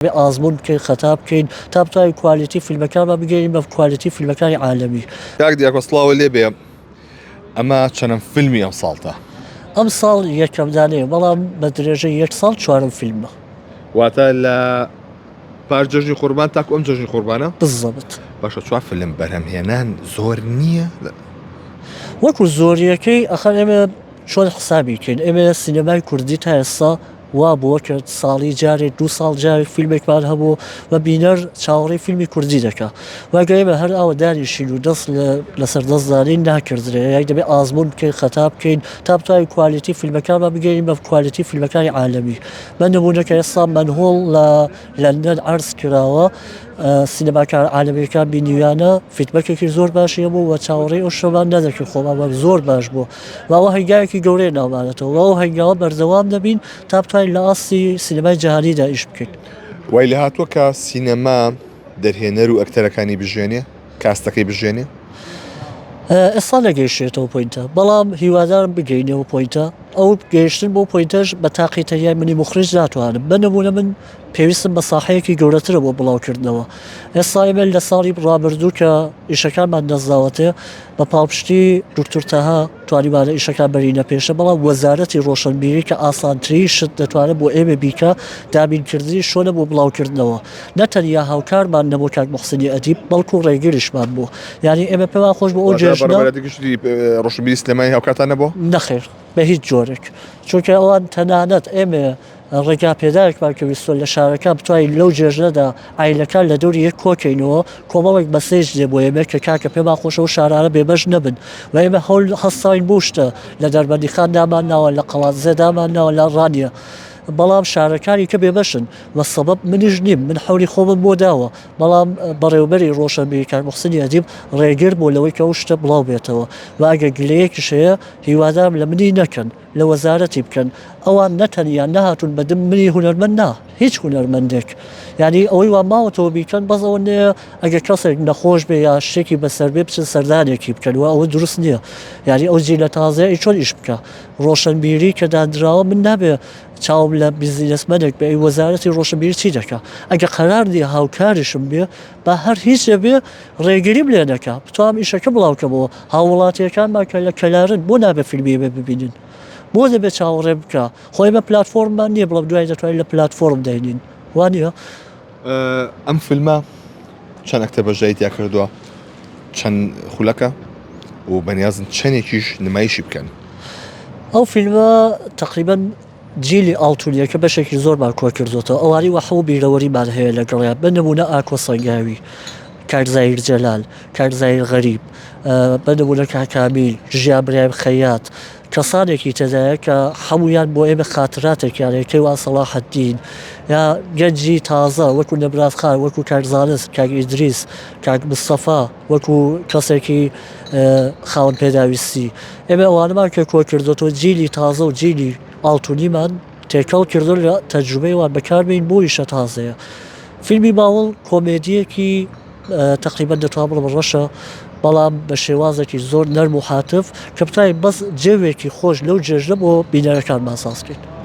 دەبێ ئازموون بکەین خەتا بکەین تا بتوانین quality فیلمەکانمان بگەین بە quality فیلمەکانی عالەمی. کاک دیاکۆ سڵاوە لێ بێ ئەمە چەنەم فیلمی ئەم ساڵتە؟ ئەم ساڵ یەکەم دانەیە بەڵام بە درێژەی یەک ساڵ چوارەم فیلمە. واتە لە پاش جەژنی قوربان تاکو ئەم جەژنی قوربانە؟ بالضبط. باشە چوار فیلم بەرهەمهێنان زۆر نییە؟ وەکو زۆریەکەی ئەخەر ئێمە چۆن حسابی کەین ئێمە سینەمای کوردی تا ئێستا وا بووە کە ساڵی جارێک دوو ساڵ جارێک فیلمێکمان هەبوو و بینەر چاوەڕێی فیلمی کوردی دەکا و ئەگەر ئێمە هەر ئاوە دانیشین و دەست لەسەر دەست دانین ناکردرێ یانی دەبێ ئازموون بکەین خەتا بکەین تا بتوانین quality فیلمەکانمان بگەین بە quality فیلمەکانی عالەمی بە نموونە کە ئێستا مەنهۆڵ لە لەندەن عەرز کراوە سینەماکار عالەمیەکان بینیویانە feedback ێکی زۆر باشی هەبوو و چاوەڕێی ئەو شەوان نەدەکرد خۆمان وەک زۆر باش بوو و ئەوە هەنگاوێکی گەورەیە ناومانەتەوە و ئەو هەنگاوە بەردەوام دەبین تا بتوانین لە ئاستی سینەمای جیهانیدا ئیش بکەین. وای لێهاتووە کە سینەما دەرهێنەر و ئەکتەرەکانی بژێنێ؟ cast ەکەی بژێنێ؟ ئێستا نەگەیشتێتەوە point ە بەڵام هیوادارم بگەینەوە point ە ئەو گەیشتن بۆ point ەش بە تاقی تەنیای منی موخریج ناتوانم بە نمونە من پێویستم بە ساحەیەکی گەورەترە بۆ بڵاوکردنەوە. ئێستا ئێمە لە ساڵی ڕابردوو کە ئیشەکانمان دەستداوەتێ بە پاڵپشتی دکتور تەها توانیمانە ئیشەکان بەرینە پێشە، بەڵام وەزارەتی ڕۆشنبیری کە ئاسانترین شت دەتوانێت بۆ ئێمە بیکا دابینکردنی شۆنە بۆ بڵاوکردنەوە. نە تەنیا هاوکارمان نەبوو کاک موحسینی ئەدیب بەڵکو ڕێگریشمان بوو. یانی ئێمە پێمان خۆش بوو ئەو واتە جێژنە. بەڕێوەبەرایەتی گشتی ڕۆشنبیری سلێمانی هاوکارتان نەبووە؟ نەخێر بە هیچ جۆرێک. چونکە ئەوان تەنانەت ئێمە ڕێگا پێداێکمان کە ویستوە لە شارەکان بتوانین لەو جێژنەدا عایلەکان لە دەوری یەک کۆکەینەوە کۆمەڵێک message دێ بۆ ئێمە کە کاکە پێمان خۆشە ئەو شارانە بێبەش نەبن و ئێمە هەول هەستاین بۆ شتە لە دەربەندیخان دامان ناوە لە قەڵادزێ دامان ناوە لە ڕانیە بەڵام شارەکانی کە بێبەشن و سەبەب منیش نیم من حەولی خۆمم بۆ داوە بەڵام بەڕێوبەری ڕۆشنبیری کاک موحسنی ئەدیب ڕێگر بوو لەوەی کە ئەو شتە بڵاو بێتەوە و ئەگەر گلەیەکیش هەیە هیوادارم لە منی نەکەن لە وەزارەتی بکەن ئەوان نەتەنیا نەهاتوون بە دم منی هونەرمەند نا هیچ هونەرمەندێک یانی ئەوەی وا ماوەتەوە بیکەن بەس ئەوە نەیە ئەگەر کەسێک نەخۆش بێ یا شتێکی بەسەر بێ بچن سەردانێکی بکەن و ئەوە دروست نییە یانی ئەو جیلە تازەیە ئی چۆن ئیش بکە ڕۆشنبیری کە دانراوە من نابێ چاوم لە businessman ێک بێ ئەی وەزارەتی ڕۆشنبیری چی دەکا ئەگە قەرار نییە هاوکاریشم بێ با هەر هیچ نەبێ ڕێگریم لێ نەکا بتوانم ئیشەکە بڵاو کەمەوە هاووڵاتیەکانمان کە لە کەلارن بۆ نابێ فیلمی ئێمە ببینن بۆ دەبێ چاوەڕێ بکا خۆ ئێمە پلاتفۆرممان نییە بڵێم دوای دەتوانین لە پلاتفۆرم داینین وا نییە؟ ئەم فیلمە چەند ئەکتەر بەشداری تیا کردووە چەند خولەکە و بەنیازن چەندێکیش نمایشی بکەن؟ ئەو فیلمە تقریبا جیلی ئاڵتونیەکە بەشێکی زۆرمان کۆکردۆتەوە ئەوانەی وە حەو بیرەوەریمان هەیە لەگەڵیان بە نمونە ئاکۆ سەنگاوی، کاک زاهیر جەلال، کاک زاهیر غەریب، بە نمونە کاک کامیل، ژیان برایم خەیات، کەسانێکی تێدایە کە هەموویان بۆ ئێمە خاتراتێکیان هەیە کەیوان سەڵاحەدین یا گەنجی تازە وەکو نەبراز خان وەکو کاک زانست کاک ئیدریس کاک مستەفا وەکو کەسێکی خاوەن پێداویستی ئێمە ئەوانەمان کە کۆکردۆتەوە جیلی تازە و جیلی ئاڵتونیمان تێکەڵ کردو لە تەجروبەی وان بەکاربین بۆ ئیشە تازەیە فیلمی باوڵ کۆمێدیەکی تقریبا دەتوان بڵێم ڕەشە بەڵام بە شێوازێکی زۆر نەرم و حاتف کە بتوانین بەس جێوێکی خۆش لەو جێژنە بۆ بینەرەکانمان ساز بکەین.